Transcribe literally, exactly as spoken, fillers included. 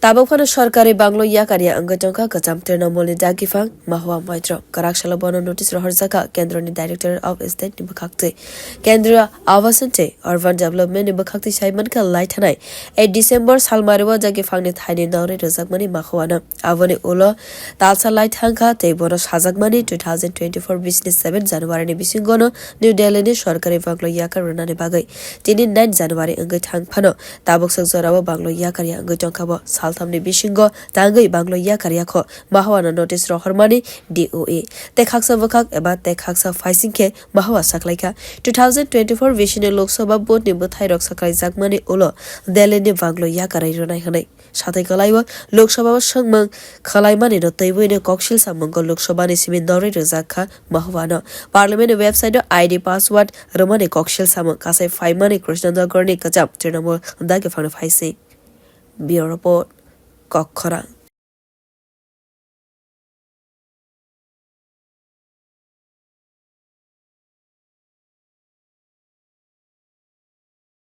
Tabuk phano sorkari banglo yakarya wngwi tongkha kwcham Trinamool ni dagi phang Mahua Maitro. Kwrak salo bono notice rohorjakha Kendroni Director of State ni bwkhaktwi. Kendriya Awas tei Urban Development ni bwkhaktwi sai mankha laithanai eight December salmario dagi phangni thaini norwi rwjakmani Mahuano. Aboni ulo talsa lai thangkha tei bono sajakmani two thousand twenty-four bisni seven January ni bisingono New Delhi ni sorkari banglo yakar rwnani bagwi tini nine January wngwi thang phano tabuk swk jorao banglo yakarya wngwi tongkha bo. Salthamni bisingo tangwi banglo yakarya kho Mahuano notice rohormani D O A. Tei khaksa bwkhak eba tei khaksa phaising khe Mahua saklaikha. Two thousand twenty-four bisini Lok Sabha vote ni bwthairok saklaijakmani ulo Delhi ni banglo yakarwi rwnai hwnwi. Satai kwlaiwi Lok Sabha o swngmung khwlaimanino twiwi no koksil samungo Lok Sabha ni simi norwi rwjak kha Mahuano. Parliament ni website o I D password rwmani koksil samung kasai phaimani Krishnanagar ni kwcham Trinamool dagi phangno phaising. Bureau Report, Kokkhorang.